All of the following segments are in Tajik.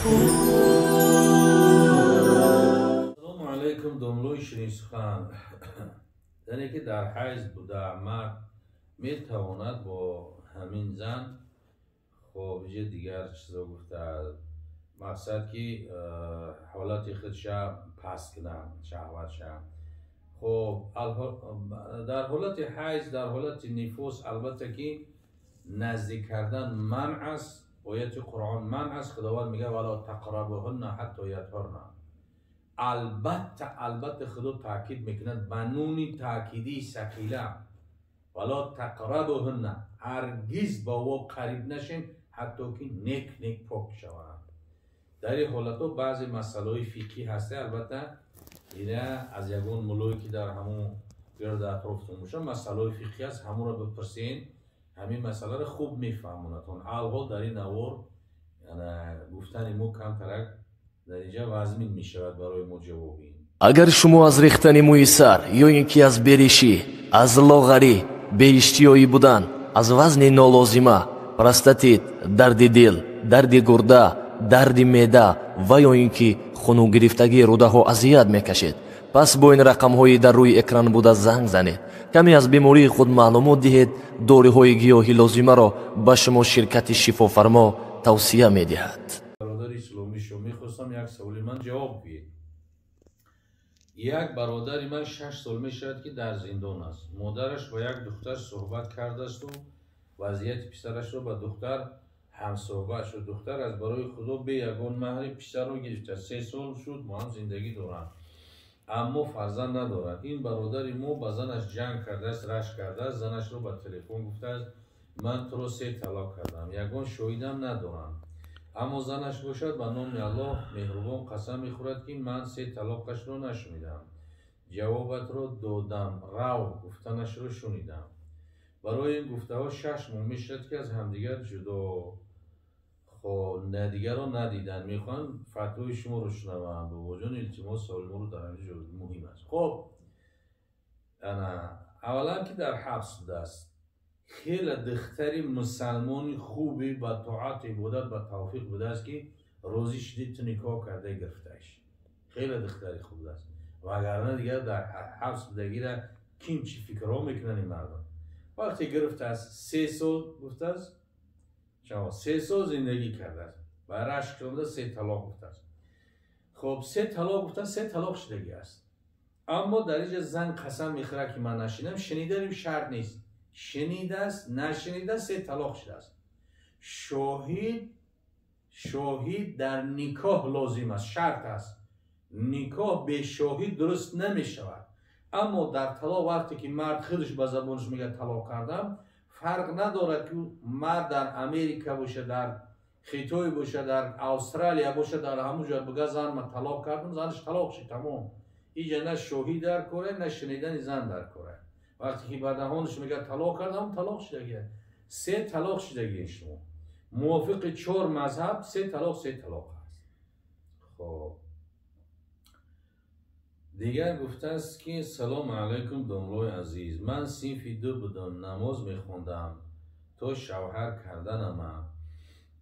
Салому алайкум, домлои ширинсухан. Зане ки дар ҳайз буда, мард метавонад бо ҳамин зан, хоб, иҷа дигар чизо гуфта, мақсад ки ҳолати худша паст кунад, шаҳватша. Хоб, дар ҳолати ҳайз, дар ҳолати нифос, албатта ки наздик кардан манъ аст. Ояти Қуръон манъ аст. Худованд мегӯяд: вала тақрабуҳунна ҳатто ятҳурна. Албатта, албатта, Худо таъкид мекунад ба нуни таъкидии сақила: вала тақрабуҳунна, ҳаргиз ба во қариб нашем, ҳатто ки нек нек пок шаванд. Дар ин ҳолатҳо баъзе масъалаҳои фиқҳӣ ҳаста. Албатта, ина аз ягон муллое ки дар ҳамон гирд атрофтон бошад, масъалаҳои фиқҳӣ аст, ҳамонро бипурсен, ҳамин масъаларо хуб мефаҳмонатон. Алҳол дар ин навор гуфтани мо камтарак дар инҷа вазмин мешавад барои мо ҷавоби. Агар шумо аз рехтани мӯи сар ё ин ки аз беришӣ, аз лоғарӣ, беиштиёӣ будан, аз вазни нолозима, простатит, дарди дил, дарди гурда, дарди меъда ва ё ин ки хунугирифтагии рӯдаҳо азият мекашед, пас бо ин рақамҳои дар рӯи экран буда занг занед, каме аз бемории худ маълумот диҳед. Доруҳои гиёҳи лозимаро ба шумо ширкати Шифофармо тавсия медиҳад. Бародари исломӣ, шумо мехостам як саволи ман ҷавоб диҳед. Як бародари ман 6 сол мешавад, ки дар зиндон аст. Модараш бо як духтар суҳбат кардасту вазъияти писарашро ба духтар ҳамсуҳбат шуд. Духтар аз барои Худо бе ягон маҳри писарро гирифта. 3 сол шуд, бо ҳам зиндагӣ доранд, аммо фарзанд надорад. Ин бародари мо ба занаш ҷанг кардааст, рашк кардааст, занашро ба телефон гуфтааст: «Ман туро се талоқ кардам, ягон шоҳидам надорам». Аммо занаш бошад, ба номи Аллоҳ меҳрубон қасам мехӯрад, ки ман се талоқашро нашунидам, ҷавобатро додам, рав гуфтанашро шунидам. Барои ин гуфтаҳо 6 моҳ мешавад, ки аз ҳамдигар ҷудо, дигарро надиданд. Мехоҳанд фатвои шуморо шунаванд. Бобоҷон, илтимос, саволи моро дар ҳамин ҷо муҳим аст. Хоб, ана аввалан ки дар ҳабс будааст, хеле духтари мусалмони хуби ба тоат, ибодат, ба тавфиқ будааст, ки розӣ шуди, ту никоҳ карда гирифтааш. Хеле духтари хуб будааст, вагарна дигар дар ҳабс будагира ким чӣ фикрҳо мекунанд ин мардум. Вақте гирифтааст, 3 сол гуфтааст, 3 сол зиндагӣ кардааст ва рашк шуда се талоқ гуфтааст. Хоб, се талоқ гуфтааст, се талоқ шудагӣ аст. Аммо дар инҷа зан қасам мехӯрад, ки ман нашинам. Шуниданим шарт нест. Шунидааст, нашунидааст, се талоқ шудааст. Шоҳид, шоҳид дар никоҳ лозим аст, шарт аст. Никоҳ бешоҳид дуруст намешавад. Аммо дар талоқ, вақте ки мард худаш ба забонаш мегӯяд «талоқ кардам», фарқ надорад, ки мард дар Америка боша, дар Хитой боша, дар Австралия боша, дар ҳамун ҷо бига: «Зан, ман талоқ кардам», занаш талоқ шид, тамом. Иҷа на шоҳид дар коре, на шунидани зан дар коре. Вақте ки ба даҳонаш мегӯяд «талоқ кардам», талоқ шидагия, се талоқ шидагия. Шумо мувофиқи чор мазҳаб се талоқ се талоқ аст. Хоб, дигар гуфтааст, ки салому алайкум, домлои азиз. Ман синфи ду будам, намоз мехондам то шавҳар карданама.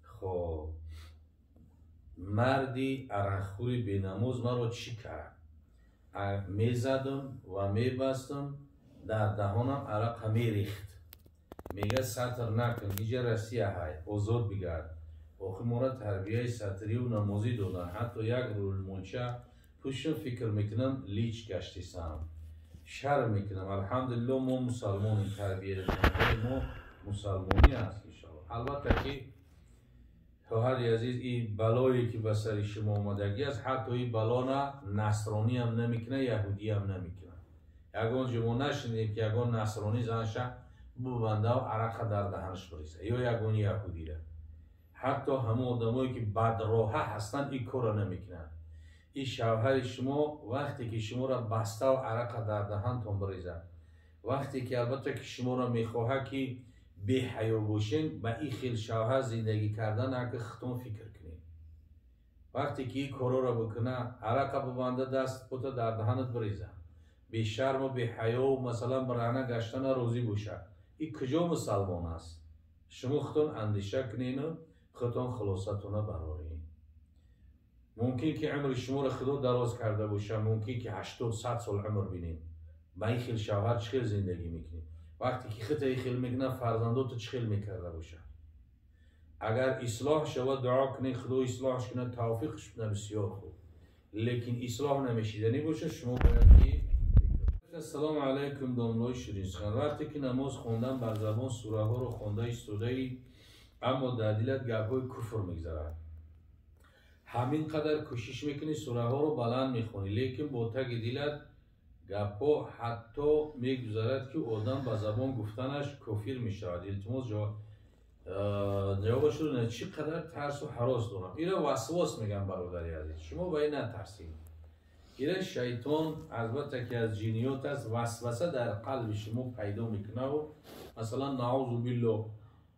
Хоб, марди арақхӯри бенамоз маро чӣ кард? Мезадам ва мебастам, дар даҳонам арақа мерехт. Мегӯяд: «Сатр накун, иҷа Россия ҳай, озод бигард». Охир моро тарбияи сатрию намозӣ доданд. Ҳатто як рӯлмонча пӯшам, фикр мекунам, лич гаштисам, шарм мекунам. Алҳамдулилло, мо мусалмонем, тарбияи мо мусалмонӣ аст, иншоалло. Албатта ки, хоҳари азиз, ин балое ки ба сари шумо омадагӣ аст, ҳатто ин балона насрониам намекунад, яҳудиам намекунад. Ягон ҷо мо нашунидем, ки ягон насронӣ занша бубандав, арақа дар даҳанаш биреза ё ягон яҳудира. Ҳатто ҳамон одамое ки бадроҳа ҳастанд, ин корро намекунанд. Ин шавҳари шумо вақте ки шуморо бастав, арақа дар даҳантон бирезад, вақте ки, албатта ки, шуморо мехоҳад, ки беҳаё бошен, ба ин хел шавҳар зиндагӣ кардан, ака, худтон фикр кунед. Вақте ки ин корҳоро бикуна, арақа бубанда, даст бута дар даҳанат биреза, бешарму беҳаёу, масалан, бараҳна гаштана розӣ бошад, ин куҷо мусалмон аст? Шумо худтон андеша кунену худтон хулосатона бароред. Мумкин ки умри шуморо Худо дароз карда боша, мумкин ки 80-100 сол умр бинед. Ба ин хел шавҳар чӣ хел зиндагӣ мекунӣ? Вақте ки хита ин хел мекунад, фарзандото чӣ хел мекарда боша? Агар ислоҳ шавад, дуо кунед, Худо ислоҳш кунад, тавфиқш кунад, бисёр хуб. Лекин ислоҳ намешиданӣ бошад, шумо бояд ки Ассалому алайкум, домлои ширинсухан. Вақте ки намоз хондан бар забон сураҳоро хонда истодаӣ, аммо дар дилат гапҳои куфр мегзарад. Ҳамин қадар кӯшиш мекунӣ, сураҳоро баланд мехонӣ, лекин бо таги дилат гапҳо ҳатто мегузарад, ки одам ба забон гуфтанаш кофир мешавад. Илтимос ҷавобашро чӣ қадар тарсу ҳарос дорам. Ира васвос мегӯям, бародари азиз. Шумо ба ин натарсед. Ира шайтон албатта ки аз ҷиниёт аст, васваса дар қалби шумо пайдо мекунаву масалан наузу биллоҳ,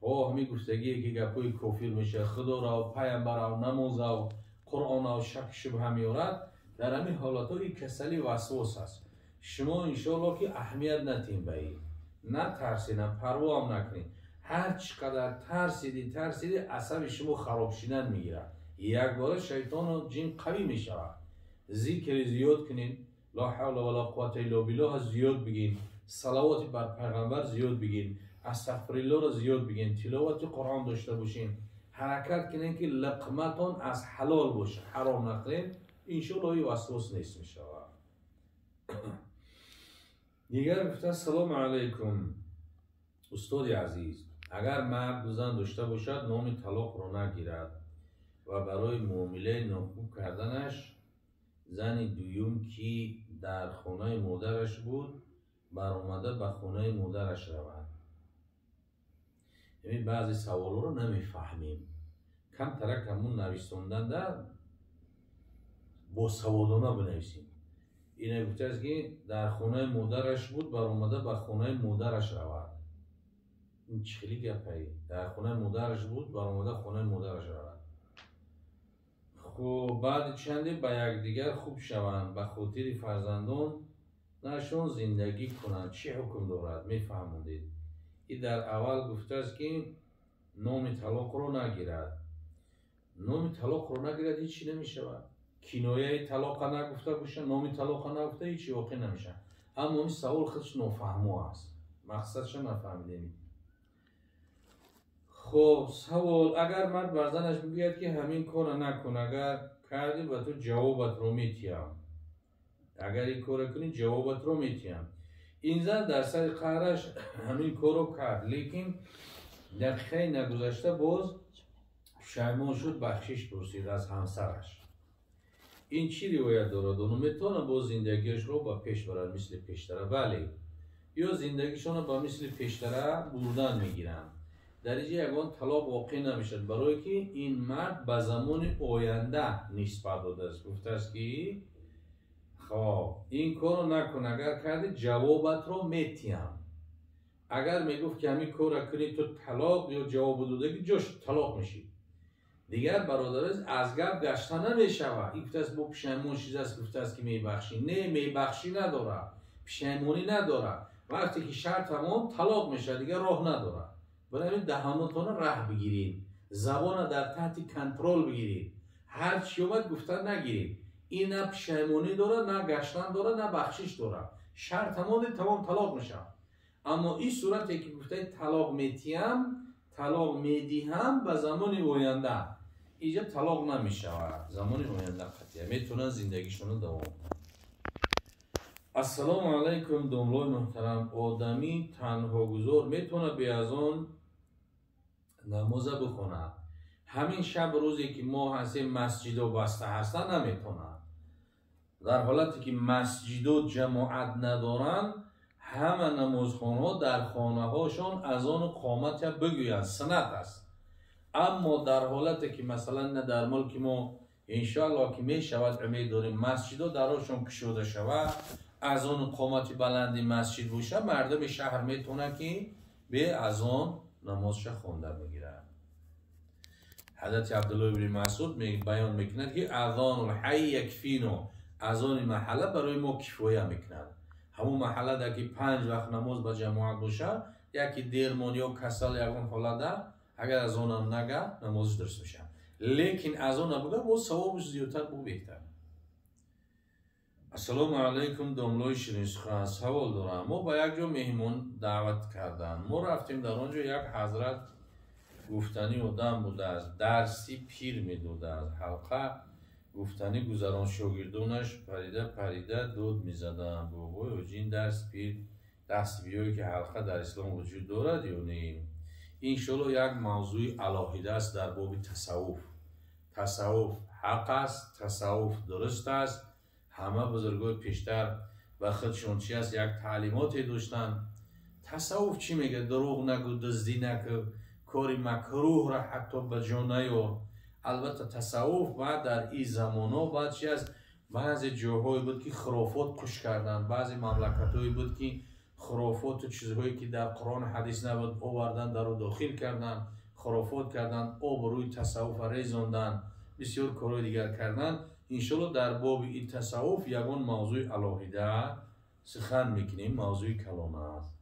ҳамин гуфтагие ки гапҳои кофир мешавад, Худоро, пайғамбарав, намозав, Қуръонав шак шубҳа меорад. Дар ҳамин ҳолатҳо ин касали васвос аст. Шумо иншоаллоҳ ки аҳамият натиҳем ба ин, натарсенам, парвоам накунед. Ҳар чӣ қадар тарсиди, асаби шумо хароб шидан мегирад. Якбора шайтону ҷин қавӣ мешавад. Зикри зиёд кунед, ла ҳавла вала қуввата илла биллоҳ зиёд бигин, салавоти бар пайғамбар зиёд бигин, астағфириллоҳро зиёд бигин, тиловати Қуръон дошта бошин. Ҳаракат кунед ки лиқматон аз ҳалол бошад, ҳаром нахӯред. Иншоаллоҳ ин васвос нест мешавад. Дигар гуфта: ассалому алайкум, устоди азиз. Агар мард ду зан дошта бошад, номи талоқро нагирад ва барои муомилаи нохуб карданаш зани дуюм, ки дар хонаи модараш буд, баромада ба хонаи модараш равад. Яъне баъзе саволҳоро намефаҳмем. Камтарак ҳамун нависонданда босаводона бинависем. Ина гуфтааст ки дар хонаи модараш буд, баромада ба хонаи модараш равад. Ин чӣ хели гапае? Дар хонаи модараш буд, баромада хонаи модараш равад. Хуб, баъди чанде ба якдигар хуб шаванд, ба хотири фарзандон нашон зиндагӣ кунанд, чӣ ҳукм дорад? Мефаҳмондед. И дар аввал гуфтааст ки номи талоқро нагирад. Номи талоқро нагирад, ҳеҷ чӣ намешавад. Кинояи талоқа нагуфта боша, номи талоқа нагуфта, ҳеҷ чӣ воқеъ намешавад. Аммо ин савол худш нофаҳмо аст, мақсадша нафаҳмидем. Хуб, савол: агар мард бар занаш бигӯяд ки ҳамин корро накун, агар кардӣ ба ту ҷавобатро метиҳам, агар ин корро кунӣ ҷавобатро метиҳам. Ин зан дар сари қаҳраш ҳамин корро кард, лекин дақиқаи нагузашта боз пушаймон шуд, бахшиш пурсид аз ҳамсараш. Ин чӣ ривоят дорад? Оно метавонад боз зиндагиашро ба пеш барад мисли пештара? Бале, ё зиндагишонро ба мисли пештара бурдан мегиранд. Дар инҷа ягон талоқ воқеъ намешавад, барое ки ин мард ба замони оянда нисбат додааст. Гуфтааст ки хоб, ин корро накун, агар кардӣ ҷавобатро метиҳам. Агар мегуфт ки ҳамин корро кунӣ ту талоқ ё ҷавобу додагӣ, ҷош талоқ мешид. Дигар бародараз аз гап гашта намешавад. Ин гуфтааст бо пушаймон шидааст, гуфтааст ки мебахшӣ. Не, мебахшӣ надорад, пушаймонӣ надорад. Вақте ки шарт тамом, талоқ мешавад, дигар роҳ надорад. Барои ҳамин даҳонотонро раҳ бигиред, забонро дар таҳти контрол бигиред, ҳар чӣ омад гуфта нагиред. Ин на пушаймонӣ дорад, на гаштан дорад, на бахшиш дорад. Шарт тамом, тамом талоқ мешавад. Аммо ин сурате ки гуфтаи талоқ метиҳам, талоқ медиҳам ба замони оянда, инҷа талоқ намешавад. Замони оянда қатъия метавонанд зиндагишонро давом кунанд. Ассалому алайкум, домлои муҳтарам. Одамӣ танҳогузор метавонад бе аз он намоза бихонад? Ҳамин шаб рӯзе ки мо ҳастем, масҷидо баста ҳастанд, наметавонад. Дар ҳолате ки масҷидо ҷамоат надоранд, ҳама намозхонҳо дар хонаҳошон азону қоматя бигӯянд, суннат аст. Аммо дар ҳолате ки масалан на дар мулки мо иншоаллоҳ ки мешавад, умед дорем масҷидо дарошон кушода шавад, азону қомати баланди масҷид бошад, мардуми шаҳр метавонад ки бе азон намозша хонда мегирад. Ҳазрати Абдуллоҳ ибни Масъуд баён мекунад ки азону ҳайй якфино, азони маҳалла барои мо кифоя мекунад. Ҳамун маҳаллада ки 5 вақт намоз ба ҷамоат бошад, яки дермон ё касал ягон ҳолада агар азонам нага, намозиш дуруст мешавад. Лекин азон набуда, боз савобаш зиёдтар, бу беҳтар. Ассалому алайкум, домлои ширинсухан, савол дорам. Мо ба як ҷо меҳмон даъват карданд, мо рафтем. Дар он ҷо як ҳазрат гуфтанӣ одам будааст, дарси пир медодааст, ҳалқа гуфтанӣ гузарон. Шогирдонаш парида парида дод мезаданд: «Бобои ҳоҷи, ин дарс пир даст биёй, ки ҳалқа дар ислом вуҷуд дорад ё не?» Иншоалло, як мавзӯи алоҳида аст дар боби тасаввуф. Тасаввуф ҳақ аст, тасаввуф дуруст аст. Ҳама бузургои пештар ба худшон чи аст, як таълимоте доштанд. Тасаввуф чӣ мегӯяд? Дурӯғ нагӯ, дуздӣ накӯ, кори макрӯҳра ҳатто ба ҷо наёр. Албатта, тасаввуф баъд дар ин замонҳо баъд чи аст, баъзе ҷоҳое буд, ки хурофот куш карданд, баъзе мамлакатҳое буд, ки хурофоту чизҳое, ки дар Қуръону ҳадис набуд, овардан, даро дохил карданд, хурофот карданд, обрӯи тасаввуфа резонданд, бисёр корҳои дигар карданд. Иншоалло, дар боби ин тасаввуф ягон мавзӯи алоҳида сухан мекунем, мавзӯи калон аст.